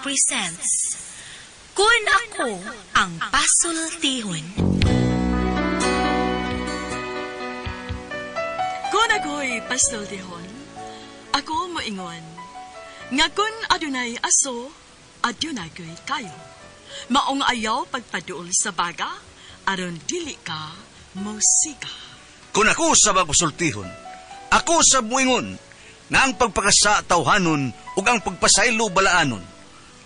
Presents Kun Ako Ang Pasultihon. Kung ako'y pasultihon, ako moingon, nga kun adunay aso, adunay ko'y kayo. Maong ayaw pagpaduol sa baga, aron dili ka musika. Kung ako sa pasultihon, ako sa muingon, nga ang pagpakasa tawhanon ug ang pagpasaylo balaanon.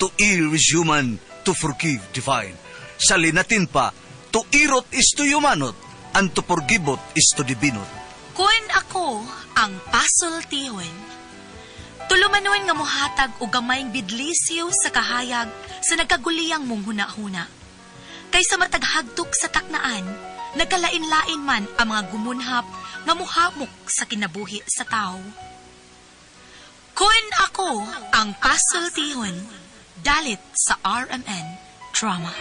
To err is human, to forgive divine. Sa linatin pa, to irot is to humanot, and to forgivot is to divinot. Kun ako ang pasultihon. Tulumanon nga mohatag og gamayng bidlisiw sa kahayag sa nagkaguliyang mong huna-huna. Kaysa mataghagtok sa taknaan, nagkalain-lain man ang mga gumunhap nga muhamok sa kinabuhi sa tao. Kun ako ang pasultihon, dalit sa RMN Drama.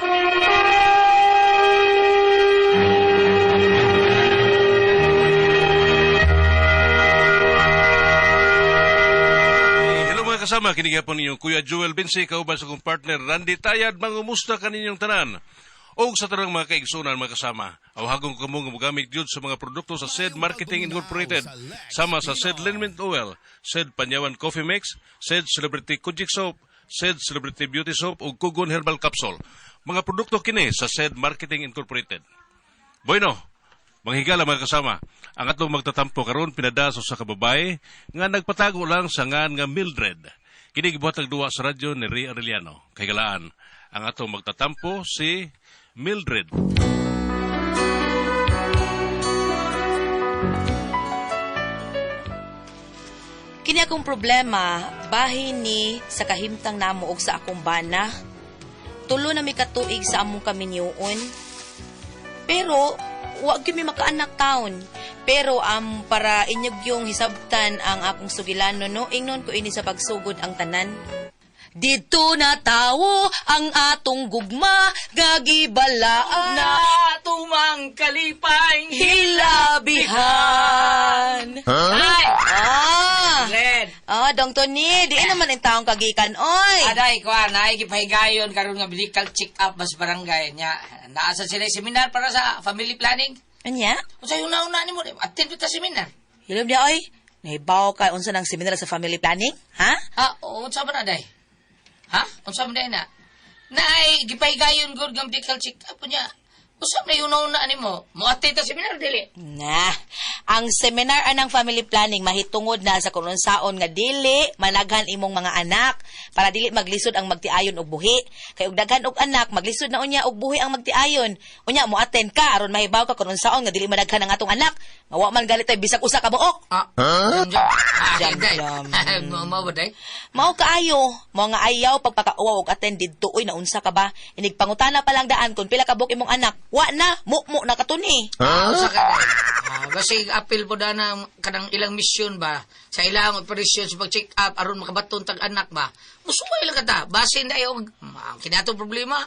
Hello mga kasama, kini gyapon ninyong Kuya Joel Binsi, kauban sa akong partner Randy Tayad, mangumusta kaninyong tanan. Og sa tanang mga kaigsunan mga kasama, awhagon kamo nga mogamit gyud sa mga produkto sa SED Marketing Incorporated, sama sa SED Liniment Oil, SED Panyawan Coffee Mix, SED Celebrity Kojik Soap, SED Celebrity Beauty Soap ug Kugon Herbal Capsule. Mga produkto kini sa SED Marketing Incorporated. Bueno, manghigala mga kasama, ang atong magtatampo karon pinada sa usa ka babae nga nagpatago lang sa ngan nga Mildred. Kini gibuhat og duwa sa radyo ni Ray Arellano. Kahigalaan, ang atong magtatampo si Mildred. Kini akong problema, bahin ni sa kahimtang namo og sa akong bana. Tulo na mi katuig sa among kaminyoon. Pero wa gyud mi makaanak taon. Pero para inyog yung hisabtan ang akong sugilano no, ingnon ko ini sa pagsugod ang tanan. Dito na tawo ang atong gugma, gagibalaan na tumang kalipay hilabihan. Ay! Ah! Red! Ah, Dong Tony, di naman ang taong kagikan, oy. Aday, kuan, ay gipahigayon karon nga medical check-up mas barangay niya. Naa sa sila seminar para sa family planning. Anya? Unsa yung una nimo? Attend ta seminar. Hilom niya, oy. Nahibaw ka unsa ng seminar sa family planning, ha? Ha, unsa man aday? Ha? Unsa man day na? Naay gipahigayon gud nga medical check-up niya. Unsa man yung una nimo? Mo attend ta seminar dili? Nah, ang seminar anang family planning mahitungod na sa kung unsaon nga dili managhan imong mga anak para dili maglisod ang magtiayon og buhi. Kay og daghan og anak, maglisod na unya og buhi ang magtiayon. Unya mo attend ka aron mahibaw ka kung unsaon nga dili managhan ang atong anak. Nga wa man galit tay bisag usa ka buok. Ah, huh? Jam, jam. Mo ba day? Mao kaayo, mao nga ayaw pagpakauwaw og attend didto oy naunsa ka ba? Inig pangutana pa lang daan kung pila ka buok imong anak. Wa na, mo na katuni. Huh? Usa ka day. Ah, basig apil po dana kanang ilang misyon ba sa ilang operasyon sa pag-check up aron makabaton tag anak ba. Musuway lang kata. Basin dayo ang kinatong problema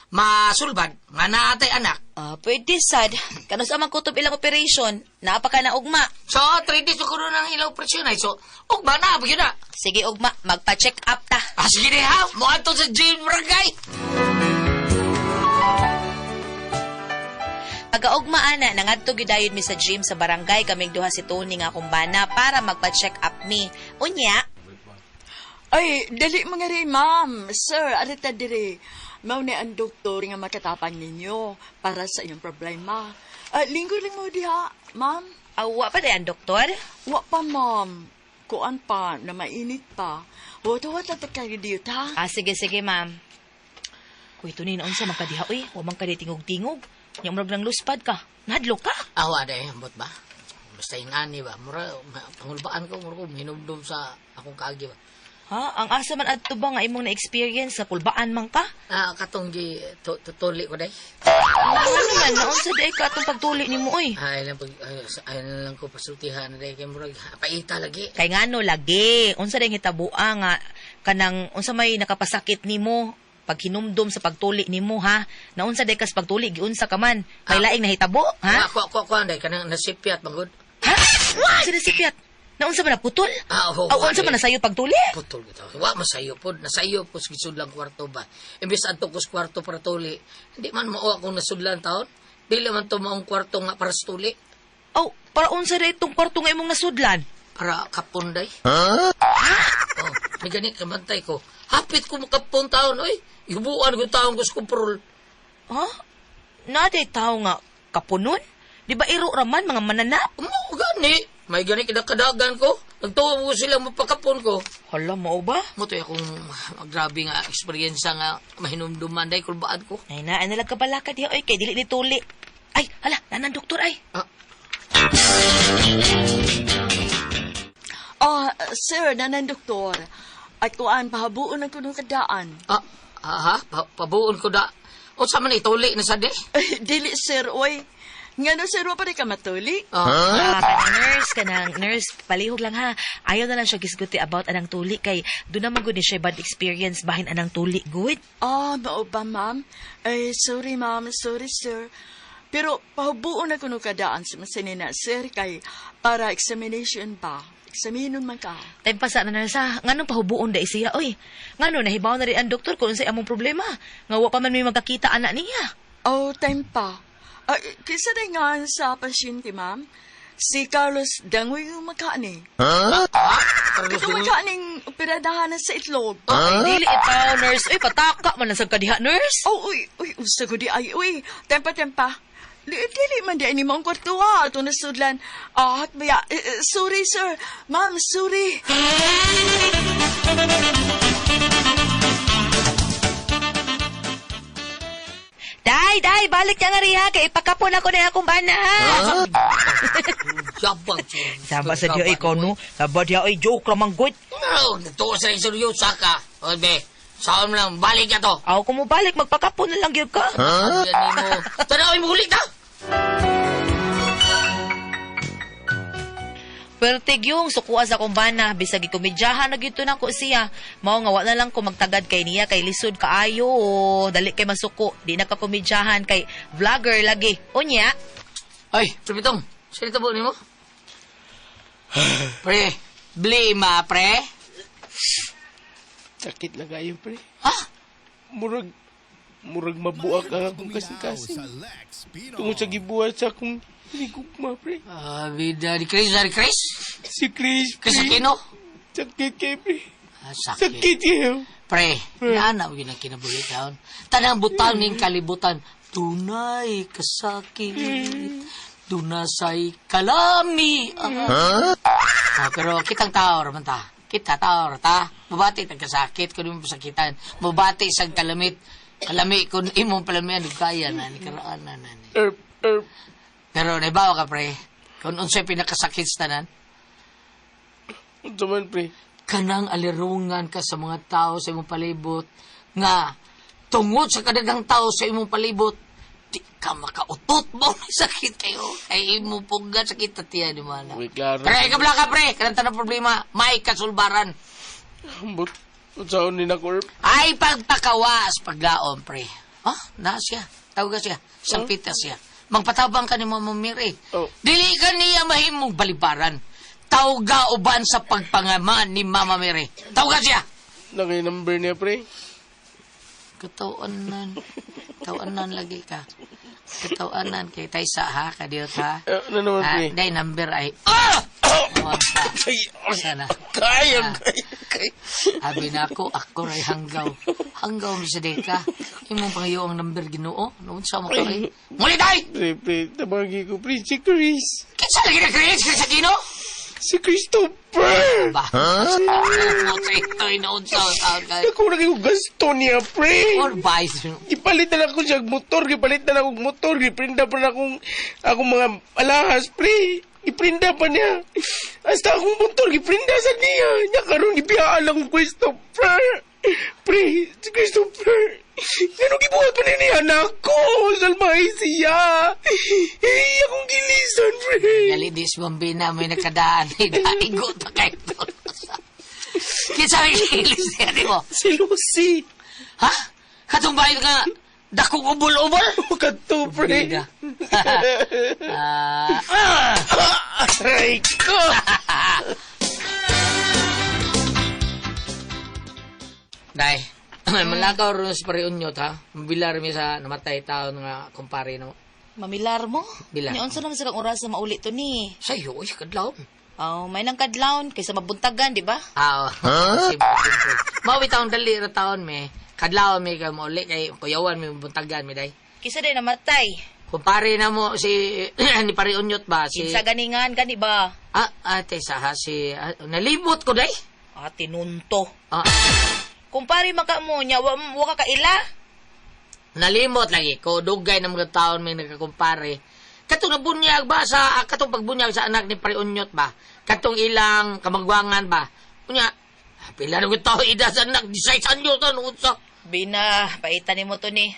masulbad nga naatay anak. Ah, pwede sad. Kano sa man kutob ilang operation, naa pa ka na ugma. So 3 days pa kuno ng ilang operasyon ay. So ugma na ba na. Sige ugma, magpa-check up ta. Ah, sige na ha. Moadto sa gym barangay. Pagkaugma ana, nangadto gyud dayon mi sa gym sa barangay kaming duha si Tony nga akong bana para magpa-check up mi. Unya, Ay, dali mga rin, ma'am. Sir, arita dire. Mao ni ang doktor nga makatapang ninyo para sa inyong problema. Linggo lang mo diha, ma'am. awa pa day ang doktor. Wa pa, ma'am. Kuan pa, na mainit pa. Huwat-huwat na kayo dito, ha? Ah, sige sige, ma'am. Kuy Tony, naunsa man ka diha oy? Wa man ka di tingog-tingog. Nya murag nang luspad ka. Nahadlok ka. Awa day, ambot ba? Basta ingani ba? Mura pangulbaan ko mura ko hinumdum sa akong kaagi ba. Ha? Ang asa man adto ba nga imong na-experience sa kulbaan man ka? Ah, katong gi tutuli ko day. Ano man, naunsa day ka atong pagtuli nimo oy? Ay lang pag ay, na lang ko pasultihan na day kay murag paita lagi. Kay ngano lagi, unsa day hitaboa nga kanang unsa may nakapasakit nimo pag hinumdum sa pagtuli nimo ha? Naunsa day kas pagtuli giunsa ka man? May laing nahitabo ha? Ako ako ako day kanang nasipyat magud. Ha? What? Sinasipyat. Naunsa man na putol? Ah, oo, Aw, unsa eh. man na sayo pagtuli? Putol bitaw. Wa masayo pod, nasayo ko sa gisudlang kwarto ba. Imbes adto ko sa kwarto para tuli, hindi man mao akong nasudlan taon. Dili man to maong kwarto nga para sa tuli, Aw, para unsa ra itong kwarto nga imong nasudlan? Para kapon day. Huh? Oh, may gani kamantay ko. Hapit ko makapon taon, oy. Ihubuan ko taon ko sa kumprol. Ha? Naday tao nga kapunon? Di ba iro raman mga mananap? Mo gani, may gani kidakadagan ko. Nagtuwa mo sila mapakapon ko. Hala, mao ba? Mo to akong grabe nga eksperyensya nga mahinumduman day kulbaan ko. Ay na, ay nalag kabalaka diha oy kay dili ni tuli. Ay, hala, nanan doktor ay. Ah, Ah, sir, nanan doktor. At kuan, pahabuon ang kunong kadaan. ah, ah, ha? Pabuon ko da. Unsa man ituli na sa di? Ay, dili, sir, oy. Ngano, sir, wa pa rin ka matuli? Ah, Ah, kanang nurse, kanang nurse, palihog lang ha. Ayaw na lang siya gisguti about anang tuli kay doon naman gud ni siya bad experience bahin anang tuli good. Ah, mao ba, ma'am? Ay, sorry, ma'am. Sorry, sir. Pero pahubuon na kuno kadaan sa masinina, sir, kay para examination ba? Examinon man ka. Time pa sa na nurse ha. Nganong pahubuon da siya oy. Ngano nahibaw na rin ang doktor kung unsay among problema. Nga wa pa man may magkakita ana niya. Oh, time pa. Ay, kisa na nga sa pasyente, ma'am. Si Carlos Dangoy yung makaani. Carlos Ito Dungoy. makaaning operadahan na sa itlog. Ay, dili itaw nurse. Uy, pataka man lang sa kadiha nurse. Oh, uy, uy, usa ko di ay, uy. Tempa, tempa. Dili man di ni mong kwarto ha. Ito na sudlan. Ah, baya, sorry, sir. Ma'am, sorry. Day, day, balik niya nga riha kay ipakapon ako na akong bana ha. Yabang. Sama sa diya ikaw no. Saba diya ay joke ramang good. No, nagtuo sa seryosa ka. O, be, saan lang, balik ka to. Ako kung mobalik, magpakapon na lang gyud ka. Huh? Mo. Tanawin mo ulit, ha? Pertig yung sukuha sa akong bana, bisag gikomedyahan na gyud to nako siya. Mao nga wa na lang ko magtagad kay niya kay lisod kaayo, dali kay masuko, di na ka komedyahan kay vlogger lagi. Unya, Ay, pre Pitong, sino tabo nimo? Pre, blima, pre. Sakit lang kayo, pre. Ha? Murag mabuak ang akong kasing-kasing. Tungod sa gibuhat sa akong hinigugma, pre. Ah, bida ni Chris, ni Chris? Si Chris, Chris pre. Aquino? Sakit kayo, pre. Ah, sakit. Sakit kayo. Pre, naana yun ang kinabuhi taon. Tanang butang ning kalibutan, tunay kasakit, dunasay kalami. Huh? Ah, pero kitang tao raman ta. Kita tao ra ta. Mabati tag kasakit kun imong pasakitan. Mabati sa kalamit. Kalami kun imong palamian ug kaya na ni karaan na na. ni. Erp, erp. Pero naibaw ka pre, kung unsay pinakasakit sa tanan, Unsa man, pre? Kanang alirungan ka sa mga tao sa imong palibot nga tungod sa kadaghang tao sa imong palibot di ka makautot mo may sakit kayo kay imong pugad sakit tatiya ni mana. Uy, klaro. Pre, ikaw ka pre, kanang tanang problema may kasulbaran. Ambot. Unsaon ni nako, erp? Ay pagpakawas paglaom pre. Ah, na siya. Tawag ka siya. Sampita siya. Magpatabang ka ni Mama Mary. Oh. Dili ka niya mahimong balibaran. Tawga uban sa pagpangaman ni Mama Mary. Tawga siya. Nakay number niya, pre. Katawanan. Tawanan lagi ka. Katawanan kay Taysa ha, kadiyot ha. Eh, ano naman, Ah, pre? day number ay Ah! Oh, Ay, ay, Sana. kaya, Ah. kaya, kaya. Abi na ako, ako ray hanggaw. Hanggaw mi sa deka. Imong pangayo ang number Ginoo. Noon sa mo kay. Muli day! Pre, pre, tabagi ko, pre. Si Chris. Kinsa lagi na Chris? Chris Aquino? Si Christopher! Ba? Huh? Sa ito noon sa taon kay. Ako na kayo gasto niya, pre. Or vice. Gipalit na lang ko siya og motor, gipalit na lang akong motor, giprinda pa na akong mga alahas, pre. Giprinda pa niya. Hasta akong motor, giprinda sa niya. Niya karon gibiyaan lang kong Christopher. Pre, si Christopher. Ngano gibuhat pa niya nako? Salmahe siya. Eh, akong gilisan, pre. Gali dis bambina may nakadaan. Daigo ta kay Kinsa may gilis niya di mo? Si Lucy. Ha? Katong bayad nga dakong ubol-ubol? Kato, pre. Bida. Ah, ah! Aray ko. Day, malakaw ron sa pariunyot ha. Mabilar mi sa namatay taon nga kumpare no. Mamilar mo? Bilar. Ni unsa naman sa kang oras na mauli to ni? Sayo, oy, kadlaw. Oh, may nang kadlawon kaysa mabuntagan, di ba? Ah, huh? Simple, simple. Mawi taon dali ra taon me. Kadlaw mi ka mauli kay kuyawan mi buntagan mi day. Kisa day namatay. Kumpare na mo si ni pariunyot ba si Kinsa ganingan gani ba? Ah, ate sa ha si nalibot ko day. Ah, tinunto. Ah, Kumpare man ka mo nya, wa ka kaila. Nalimot lagi ko dugay na mga taon may nagkakumpare. Katong nabunyag ba sa katong pagbunyag sa anak ni Pariunyot ba? Katong ilang kamagwangan ba? Unya, pila na ko tao ida sa anak, disay sa anyo ta unsa. Bina, paitan nimo to ni.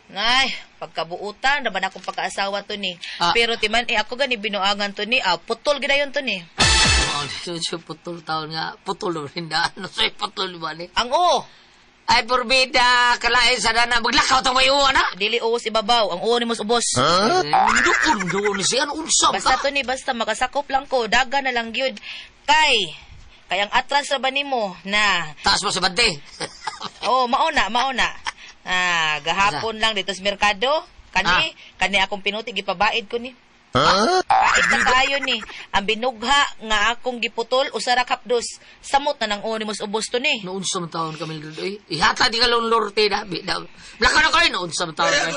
Nay, pagkabuutan, naman akong pagkaasawa to ni. Ah. Pero timan, eh, ako gani binuangan to ni. Ah, putol gidayon to ni. Oh, so, putol taon nga, putol rin na. Ano sa'yo putol ba ni? Ang o, Ay, porbida, kalain sa dana, maglakaw tang may uwan, ha? dili uos ibabaw. Ang uo ni mos ubos. Huh? Doon, doon siya, ano unsa Basta ka? to ni, basta makasakop lang ko. Daga na lang yun. Kay, kay ang atras ra ba nimo na. Taas mo sa bante. Oh, mauna, mauna. Ah, gahapon lang dito sa merkado. Kani, kani akong pinuti gipabaid ko ni. Huh? Pait na kayo ni. Ang binugha nga akong giputol usa ra kapdos. Samot na nang uo nimo sa ubos to ni. Noon sa taon kami, eh. Ihata di ka lang lorte na. Blakaw na kayo, noon sa taon kami.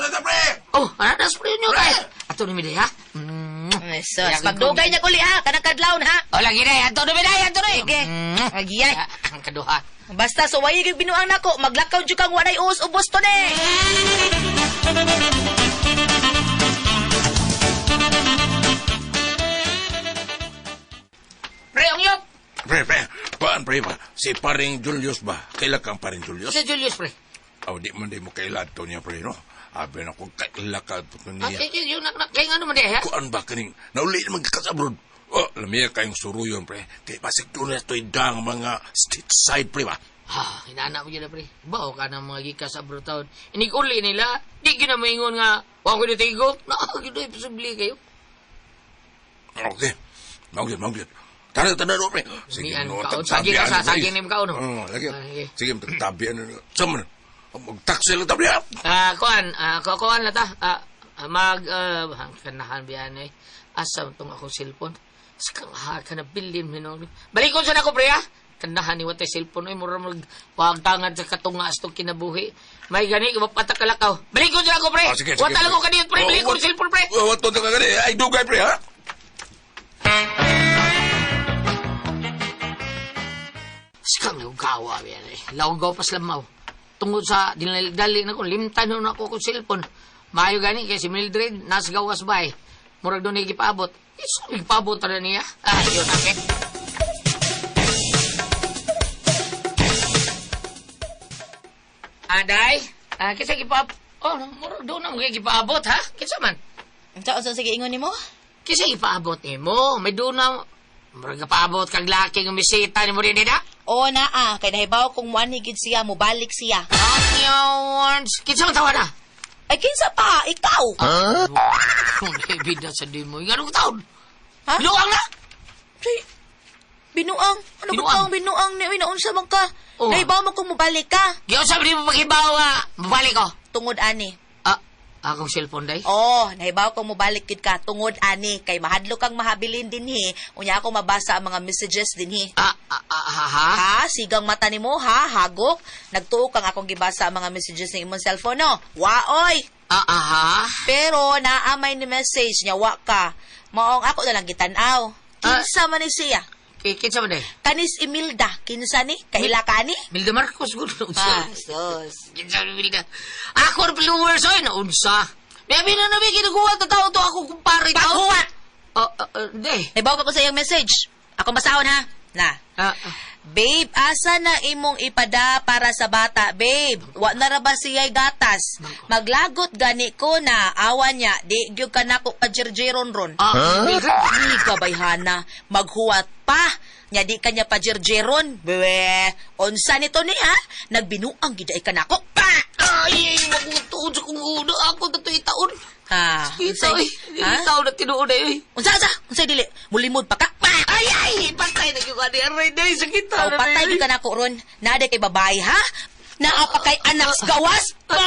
Oh, ano na spray nyo kay? Ato ni Miday, ha? Mm. Sus, pagdugay niya kuli ha, kanang kadlawon ha. Oh, lagi na, ato ni Miday, ato ni. Sige. Agiyay. Ang kaduha. Basta suwayi gyud binuang nako, maglakaw jud kang walay uos ubos to ni. Pre, ang yot! Pre, pre, kuan pre ba? Si paring Julius ba? Kaila kang paring Julius? Si Julius, pre. Aw, di man di mo kaila to niya, pre, no? Abi na kung kaila ka to Ah, niya. kay, yun, nak, kay nga naman eh, ha? Kuan ba kaning nauli naman ka sa abroad? Oh, lamiya kayong suruyon, pre. Kay basig doon na ito'y dang mga street side, pre ba? Ha, hinana mo yun na, pre. Bao ka ng mga gikas sa abroad taon. Inig-uli nila, di yun na maingon nga, wa ko nitigo. Na, yun na, imposible kayo. Okay. Mao gyud, mao gyud. Tara, tara, no, pre. Sige, Nian no, kaon. tagtabi, Sagi ka sa- ano, pre. sagi ni kaon, no? Oo, lagi. Ah, sige. Sige, tagtabi, ano. Sama na. Mag-taxi lang tabi, ah. Ah, kuan, kuan na ta. Ah, mag kanahan biyan eh. Asa tong akong cellphone. Sakang ha ka na bilin mo. Balikon sa nako pre ha. Kanahan ni watay cellphone oy mura mag wag tangan sa katunga astong kinabuhi. May gani mapatak kalakaw. Balikon sa nako pre. Ah, sige, sige, Wata lang ko kaniyot pre, Oh, balikon cellphone pre. Oh, wato ka gani. Ay, dugay, pre, ha? Sakang laugawa biyan eh. Laugaw pas lamaw. Tungod sa dinali na ko limtan na ako akong cellphone. Maayo gani kay si Mildred nasa gawas bay. Murag doon gipaabot. Iso gipaabot ra niya. Ah, yun okay. Aday, kinsa gipaabot? Oh, murag doon na mo gipaabot ha? Kinsa man? Unsa unsa sige ingon nimo? Kinsa gipaabot nimo? May doon na murag gipaabot kag laki nga misita nimo din na. Oo naa, kay nahibaw kung muanhi gid siya, mobalik siya. Ang kinsa man tawa na? Ay kinsa pa, ikaw. Huh? Bida sa di mo. Nga taon? Ha? Binuang na? Ay, binuang. Ano ba Binuang. taong binuang ni? Uy, naunsa man ka. Oh. Nahibaw mo kung mobalik ka. Giunsa di mo paghibaw, mabalik ko. Tungod ani. Ah, akong cellphone day? Oh, nahibaw kung mobalik gid ka tungod ani kay mahadlok kang mahabilin dinhi. Unya ako mabasa ang mga messages dinhi. Ah, ah, ah, ha, ha? Ha, sigang mata nimo ha, hagok. Nagtuo kang akong gibasa ang mga messages ng imong cellphone no. Waoy. Ah, ah, ha? Pero naamay ni message niya wa ka. Maong ako na lang gitan-aw. Kinsa man ni siya? Kinsa man day? Kanis Imelda, kinsa ni? Kaila ka ni? Milda Marcos, gud. Ah, sus. Kinsa man Milda? Ako ang followers, oy, naunsa. May abi na nabi, kinukuha ta tao to ako kumpare tao. Paghuwat! Oh, di. Nahibaw ka ko sa iyong message. Ako basahon ha. Na. Ah, ah. Babe, asa na imong ipada para sa bata, babe? Wa na ra ba siya'y gatas? Maglagot gani ko na awa niya, di gyud ka nako pajirjiron ron. Ah, Mildred? Di ka bayhana, maghuwat pa. Nya di ka niya pajirjiron. Bewe, unsa nito ni ha? Nagbinuang gid ay ka nako. Pa! Ay, magutuod sa kong ulo. Ako na ito'y taon. Ha? Ito, Unsay? eh. Ha? Itaw na tinuod eh. Unsa unsa? Unsay dili? Mulimod pa ka? Pa! Ay, ay! Patay na yung ani. Aray, dahil sakit Oh, patay gyud ka nako ron. Nade kay babae ha? Naa pa kay anak sa gawas? Ah,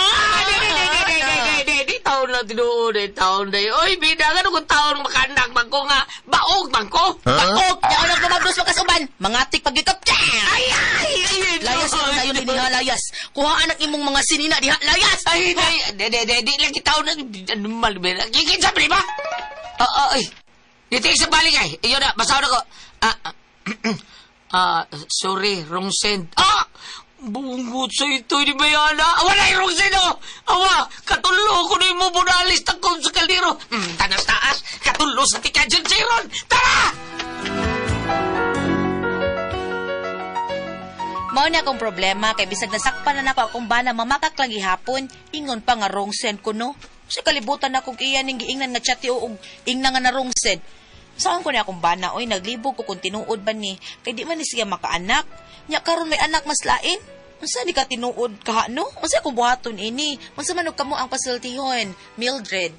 di, di, di, di, di, di, di, di, di, taon na tinuod, eh, taon na eh. Oy, bida, ano kung taon makanak man ko nga, baog man ko. Baog! Yaon ang gumablos makasuban. Mangatik pagikap. Ay, ay, ay, ay, Layas ay, yung sayo diha, layas. Kuhaan ang imong mga sinina diha, layas! Ay, ay, di, di, di, di, lagi taon na, ano mal, bida. Kikin sa ba? Oo, ay. Dito sa balik ay. Iyon na, basaw na ko. Ah, ah, ah, sorry, wrong send. Ah! Bungot sa ito, di ba yan? Ah, wala yung wrong send, oh! Awa, katulo ko na yung mo bunalis takom sa kaldero. Tanas taas, katulo sa tikadyon siron. Tara! Mao na akong problema kay bisag nasakpan na nako akong bana mamakak lang gihapon, ingon pa nga wrong send ko no. Sa kalibutan na kog iya ning giingnan nga chat og ingna nga na wrong send. Saan ko na akong bana oy naglibog ko kung tinuod ba ni kay di man ni siya makaanak. Nya karon may anak mas lain. Unsa ni ka tinuod ka no? Unsa akong buhaton ini? Unsa man og kamo ang pasultihon, Mildred?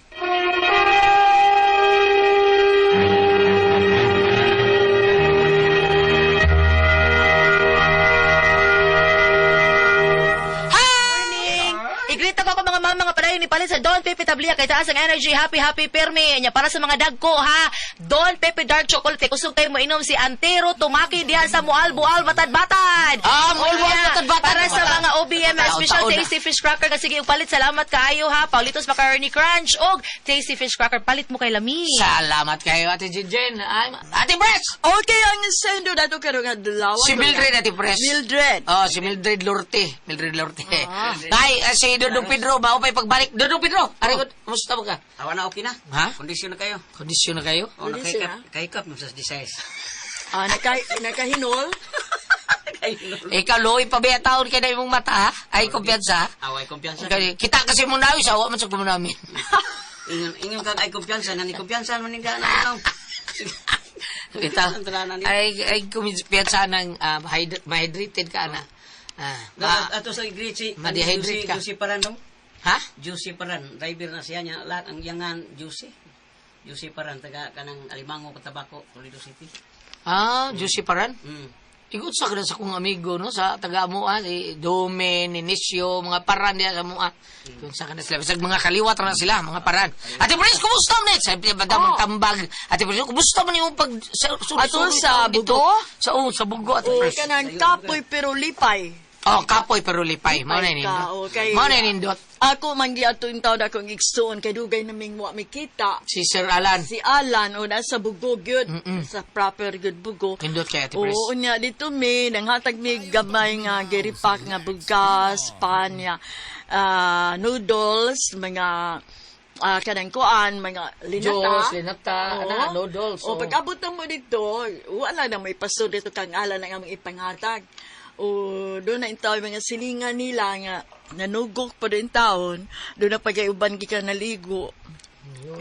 Morning! Igrita ko ako mga mama nga padayon ni palit sa Don Pepe Tablia kay taas ang energy, happy happy permi nya para sa mga dagko ha. Don Pepe Dark Chocolate kusog kayo mo inom si Antero Tumaki diha sa Mual Bual Batad Batad. Ah, Mual Bual, Unya, Batad Batad. Para sa mga OBM Taon, special taon na. Tasty Fish Cracker kasi sige palit salamat kaayo ha. Paulitos Macaroni Crunch og Tasty Fish Cracker palit mo kay Lami. Salamat kayo, Ate Jinjin. Ay, Ate Pres! Okay, ang sendo nato karong adlaw. Si Mildred, Ate Pres. Mildred. Oh, si Mildred Lorte. Mildred Lorte. Ay, si Dodong Pedro, mao pa'y pagbalik. Dodong Pedro, aray ko, kumusta ba ka? Awa na, okay na. Ha? Kondisyon na kayo. Kondisyon na kayo? Oh, Kondisyon nakaikap, kaikap mo sa designs. Ah, nakahinol. Ikaw, loy, pabiya taon kay na imong mata, ha? Ay, kumpiyansa, ha? Away kumpiyansa. Okay, kita kasi mo namin, sawa man sa kumo namin. Ingon, ingon kag ay kumpiyansa, nani kumpiyansa man ninda na ikaw. Ita, ay, kumpiyansa ng mahydrated ka, ana. Ah, Ato sa greet si Ma-dehydrate ka. Juicy Paran dong. Ha? Juicy Paran, driver na siya niya lahat ang yangan Juicy. Juicy Paran taga kanang Alimango Cotabaco, Toledo City. Ah, Juicy Paran? Mm. Igot sa kanan sa kong amigo, no? Sa taga Amua, si Dome, Ninisio, mga paran diya sa Amua. Kung sa kanan sila. Bisag mga kaliwat na sila, mga paran. Ate Prince, kumusta man? Sabi niya, oh. Tambag. Ate Prince, kumusta man yung pag... Sa, Ato sa dito? Bugo? Sa, oh, sa Bugo, Ate O Prince. kanang kapoy pero lipay. Oh, kapoy pero lipay. Mao na Lipay ka, nindot. okay. Mao na nindot. Ako man giadto in taon akong igsoon kay dugay naming wa mikita. Si Sir Alan. Si Alan o nasa Bugo gyud, Mm-mm. sa proper gyud Bugo. Nindot kay Ate Pres. Oo niya dito mi nanghatag mi gamay nga giripak nga bugas, panya, noodles, mga kanang kuan, mga linata. Juice, linata, Oo. ana, noodles, O oo. pag abot na mo dito, wala na may paso dito kang Alan ang among ipanghatag. O doon na intaw mga silingan nila nga nanugok pa din taon, doon na pag-iuban gikan naligo.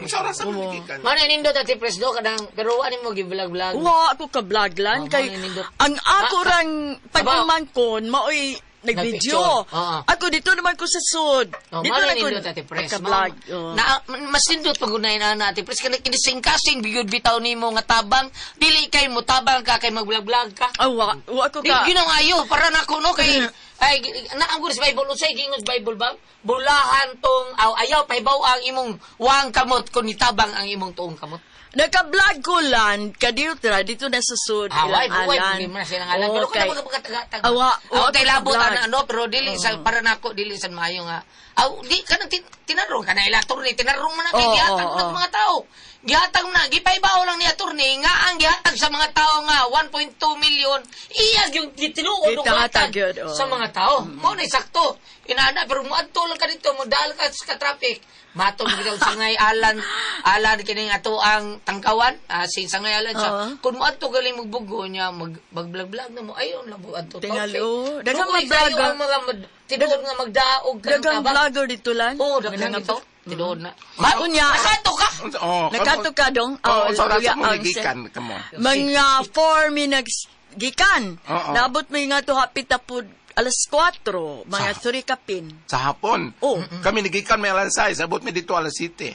Sa oras sa gikan. Mao na nindot Ate Pres do kanang pero wa nimo gi-vlog-vlog. Wa ako ka vloglan Oh, kay mao ni nindot. ang ako rang pagpamangkon maoy nag-video. Nagpicture. Oo. Ako dito naman ko sa sud. Oh, dito mao na na ko nindot Ate Pres. pagka-vlog. Mao- Oo. Na mas nindot pag unay na na Ate Pres kanang kinising-kasing bigod bitaw nimo nga tabang dili kay mo tabang ka kay mag-vlog-vlog ka. Ah, wa ako Di ka. ginaw ayo para nako no kay ay naang sa Bible unsay gingon sa Bible ba? Bulahan tong aw, ayaw pahibaw ang imong wang kamot kun itabang ang imong tuong kamot. Naka-vlog ko lang kadiyot ra dito na sa sud. Ah, ilang way, way, alan. problema na silang alan. Oo, Pero kung kay- magpagkatag. Awa, Aw, wa tay ko labot ka-vlog. ana ano, pero dili sa para nako dili sa maayo nga. Aw, di kanang tinarong kana ila attorney, tinarong man na kay Oo, gihatag oo, na oo. mga tao. Gihatag na, gipaybaw lang ni attorney nga ang gihatag sa mga tao nga 1.2 million. Iya yung gitinuod og Gihatag hatag yun, oo. sa mga tao. Mao na sakto. Inana pero moadto lang ka dito, modal ka sa traffic. Matong gid sa ngay alan, alan kining ato ang tangkawan, si sa ngay alan siya. Oo. Kung moadto galing magbugo niya, mag mag-vlog-vlog na mo ayon lang mo adto. Tingalo. Daghang Daghang mag-vlog, ang mga tinuod nga magdaog kanang Daghang tabang. vlogger dito lan. Oo, daghang Daghang ito. Tinuod na. Unya. Makato ka. Oh, Nakato ka dong. Oh, sa oras kuya, mo ang gikan kamo. Mga 4 minutes gikan. Oo. Naabot mi nga to hapit na po alas 4, mga 3 kapin. Sa hapon. Oh. Kami nagikan may alas 6, abot mi dito alas 7.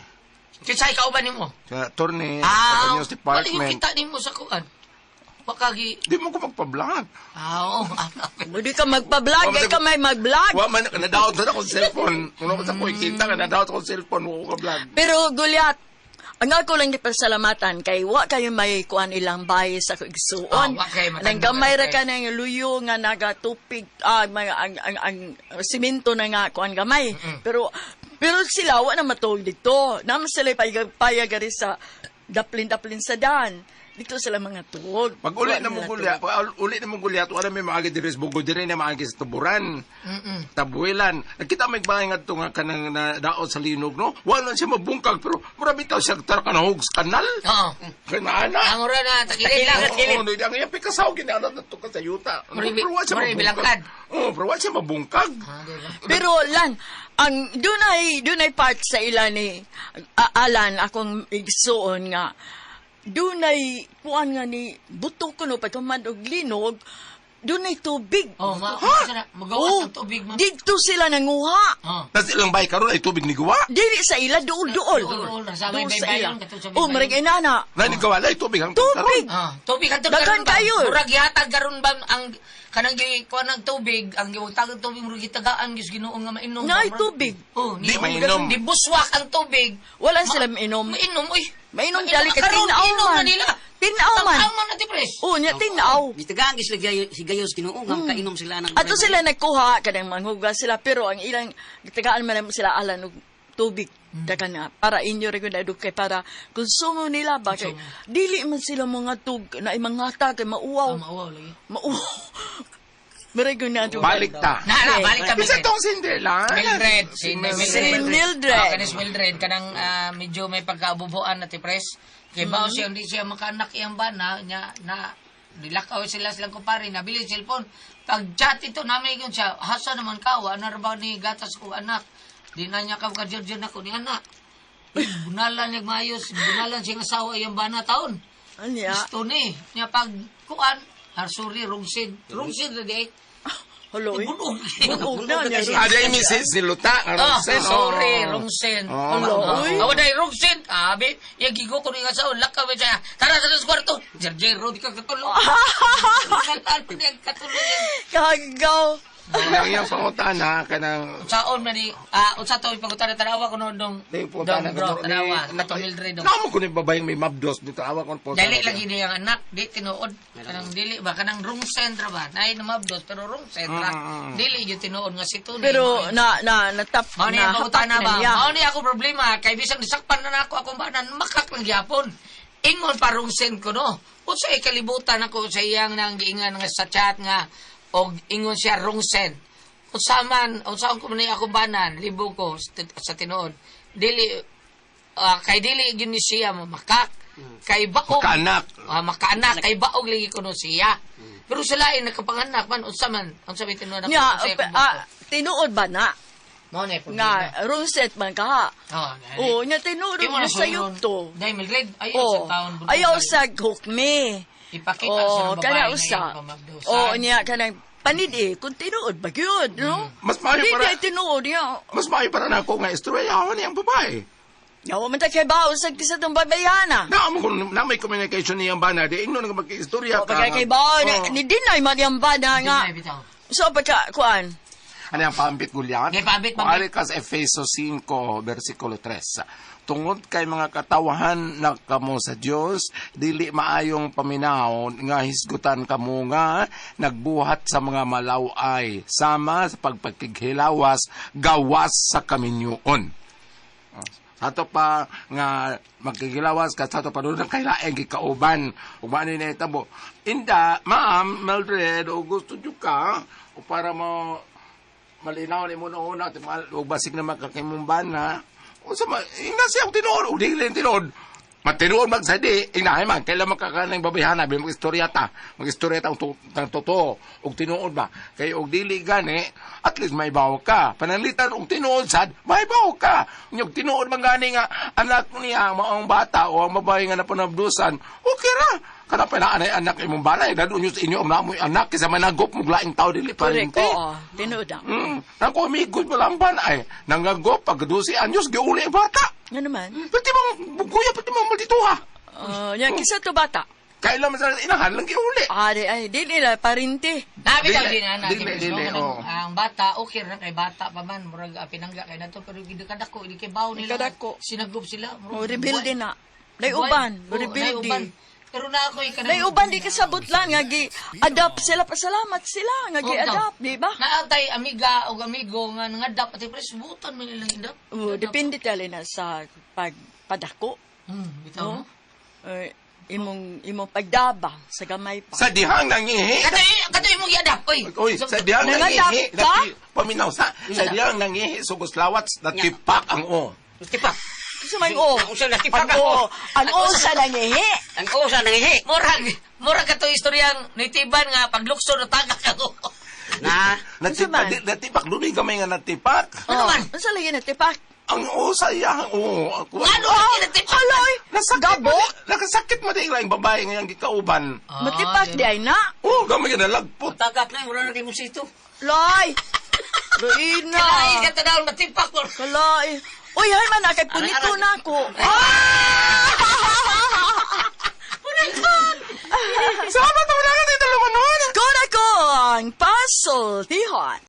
Kinsay kauban nimo? Sa attorney, sa Ah, news wala yung department. kita nimo sa kuan. Wa ka gi Di mo ko magpa-vlog. Ah, oo. Hindi ka magpa-vlog, Wa man kay ka may mag-vlog. Wa man nadaot na akong cellphone. Kung ako sa ko ikita nga nadaot akong cellphone, wa ko ka vlog. Pero Goliath, ang ako lang gipasalamatan kay wa kayo may kuan ilang bahay sa igsuon. Ah, wa kay matandog Nang gamay ra ka, ka ng luyo nga nagatupig mga ang simento na nga kuan gamay. Pero pero sila wa na matuog dito. Naman sila payag ari sa daplin-daplin sa dan. Dito sila mga tuog. Pag uli Wa na mo nila Goliath, tuog. pag uli na mo Goliath, wala may maagi diri sa Bugo diri na maagi sa Tuburan. Tabuelan. Nakita may bahay nga to nga kanang nadaot sa linog no. Wala siya mabungkag pero mura bitaw siya tar kanahog sa kanal. Oo. Kana ana. Ang ora na tagilid lang. Oo, no, ang iyang pikasaw ginaanat na to ka sa yuta. Mura Pero wa siya mura mabungkag. bilangkad. Oo, pero wa siya mabungkag. Ah, di ba? Pero lan, ang dunay part sa ila ni Alan akong igsuon nga dunay kuan nga ni buto kuno pagkaman og linog dunay tubig. Oh, ma, Ha? ha? Magawas Oh, ang tubig, ma'am. Didto sila nanguha. Oh. Tas ilang bahay karon ay tubig ni guwa. Dili sa ila duol-duol. Duol-duol, sa may Duol sa baybayon, ila. katong sa may Oh, marag inana. Na ni gawa ay tubig ang Tubig. Ah, tubig hantod Daghan karon ba? kayo. Murag gihatag karon ba ang kanang gi kuan ng tubig, ang giwagtag ang tubig murag gitagaan gyud Ginoo nga mainom. Naay Murag- tubig. Oh, Di mainom. Di buswak ang tubig. Wala sila mainom. Mainom oy. Mainom dali kay Karon, tinaw inom man. na nila. Tinaw man. Tanaw man na ti pres. Oh, nya tinaw. Gitagaan gis higayon sa Ginoo nga makainom sila ng Ato sila nagkuha kanang manghugas sila pero ang ilang gitagaan man namo sila alan og tubig dakan na para inyo ra gyud na kay para konsumo nila ba kay dili man sila mga tug na imangata kay mauwaw. Oh, mauwaw lagi. Mauwaw. Mara gyud na adto. Balik ta. Na, na, balik ta. Bisa Mildred. tong Cinderella. Mildred. Si Mildred. Si Mildred. Oh, kanis Mildred kanang medyo may pagkaabubuan na ti pres. Kay bao siya hindi siya makaanak iyang bana nya na nilakaw sila silang kumpare nabili ang cellphone. Pag chat ito namin yun siya, hasa naman ka, wa na ra ba ni gatas ko anak. Di na niya ka kajerjer na ko ni anak. Bunalan niya maayos, bunalan siyang asawa iyang bana taon. Anya. Gusto ni. Niya pag kuan, harsuri, rungsid. Rungsid na di ay. Halo. eh. Bunog. Bunog na niya. Ada yung misis ni Luta. Ah, Rongsen, sorry, oh. Rongsen. Oh. Hello, uy. Awa dahil Rongsen. Abi, yung gigo ko rin sa ulak ka ba siya. Tara sa kwarto. Jerjero, di ka katulog. Di ka katulog. Kagaw. Ang iyang pangutana kanang Unsaon man ni, unsa to ipangutana tanawa ko noon dong. Di pangutana Dong bro, tanawa. Kato Mildred dong. Namo ko ni babayeng may mabdos dito awa kon po. Dali lagi niya ang anak, di tinuod. Kanang dili ba kanang wrong send ra ba? Naay na mabdos pero wrong send ra. Dili gyud tinuod nga si Tony. Pero na na natap Mao ni na ang pangutana hapak na ba? niya. Mao ni ako problema kay bisag nisakpan na nako akong banan makak lang gyapon. Ingon pa send ko no. Unsay kalibutan ako sa iyang nang giingan nga sa chat nga og ingon siya wrong send. Unsa man, unsaon ko man ni akong banan, libo ko sa tinuod. Dili kay dili gyud ni siya makak. Kay baog Makaanak. Makaanak kay baog lagi kuno siya. Pero sa lain nakapanganak man unsa man, unsa may tinuod ako Nya, unsay akong buto. tinuod ba na? Mao na problema. Nga, wrong set man ka. Oh, Oo, nya tinuod Di mo mo na sa to. Dahil Mildred, ayaw Oh, sa taon. ayaw sa hukmi. Ipakita sa Oh, babae kana na usa. iyang pamabdosan. Oh, niya kanang panid eh, kung tinuod ba gyud, no? Mas maayo Di para di tinuod niya. mas maayo para nako nga istorya ni ang babae. Yawa man ta kay bao sa kisa tong babayana. Na mo kun na may communication niyang bana di ingnon nga mag-istorya Oh, ka. pagka kay bao Oh. ni dinay man yang bana nga. Dinay, bitaw. So pagka kuan, Ano ang paambit Goliath? Okay, paambit, paambit. Kuari ka sa Efeso 5, versikulo 3. Tungod kay mga katawahan na kamo sa Dios, dili maayong paminaw nga hisgutan kamo nga nagbuhat sa mga malaway sama sa pagpakighilawas gawas sa kaminyuon. Sato pa nga magkigilawas ka sato pa doon ang kailaeng gikauban ug maano na itabo. Inda, ma'am, Mildred, o gusto nyo ka o para mo malinaw ni mo noon at ug basig na makakimumban ha. O sa ma, ina siya og tinuod og dili tinuod. Matinuod magsadi, inahay man kailan makakalang babayhana bi mag-istorya ta. Mag-istorya ta og totoo og tinuod ba. Kay og dili gani, at least may bawo ka. Pananglitan og tinuod sad, may bawo ka. Unya og tinuod man gani nga anak niya maong bata o ang babae nga napanabdusan, okay ra. Kana pa na anay anak imong balay, dadun sa inyo ang namoy anak kaysa managop mo laing tao dili correct, parente. oo, tinuod ah. Nako amigos pa lang ba na ay nangagop pag 12 anyos giuli ang bata. Nga naman. Pati mo kuya, pati mo maldituha. Nya kisa to bata. Kailan man sa inahan lang giuli. Ari ay dili na parinti. Nabi Dili, daw din ana. dili, dili, oo. Ang bata okay ra kay bata pa man murag pinangga kay nato pero gid kadako di kay bawo nila. Kadako. Sinagob sila. O rebuild din na. Day uban, Oo, rebuild nay uban. di. Pero na ako kanang Day uban di kasabot lang nga gi adapt sila, pasalamat sila nga Oo, gi adapt, daw. di ba? Naatay amiga o amigo nga nangadap at pres butan man nilang indap. O, depende tali na sa pagpadako. Bitaw no. Eh, imong imong pagdaba sa gamay pa. Sa dihang nangihi. Kato kato imong giadap oy. Oy, sa dihang Nangadap nangihi. ka? Paminaw sa dihang nangihi sugos lawat natipak ang o. Tipak. Sa may o. Ang usa natipak Ang o. Ang o sa nangihi. Ang usa nangihi. Murag murag kato istoryang nitiban nga paglukso na tagak ako. Na. Natipak, natipak duni gamay nga natipak. Ano man? Unsa lagi natipak? Ang o sa iyang o. Ako- Ngano lagi natipak? Haloy! Nasakit Gabo? mo di- Nakasakit mo di ang babae nga iyang gikauban. Matipak di ay na. Oh, gamay nga nalagpot. Tagak na wala na kay musito. Loy! Luina! Kalain ka tanaw natipak mo. Kalay! Uy, hay man, kay punito na ako. Ah! Salamat ako na ka dito lumanon. Kura ko ang pasultihon.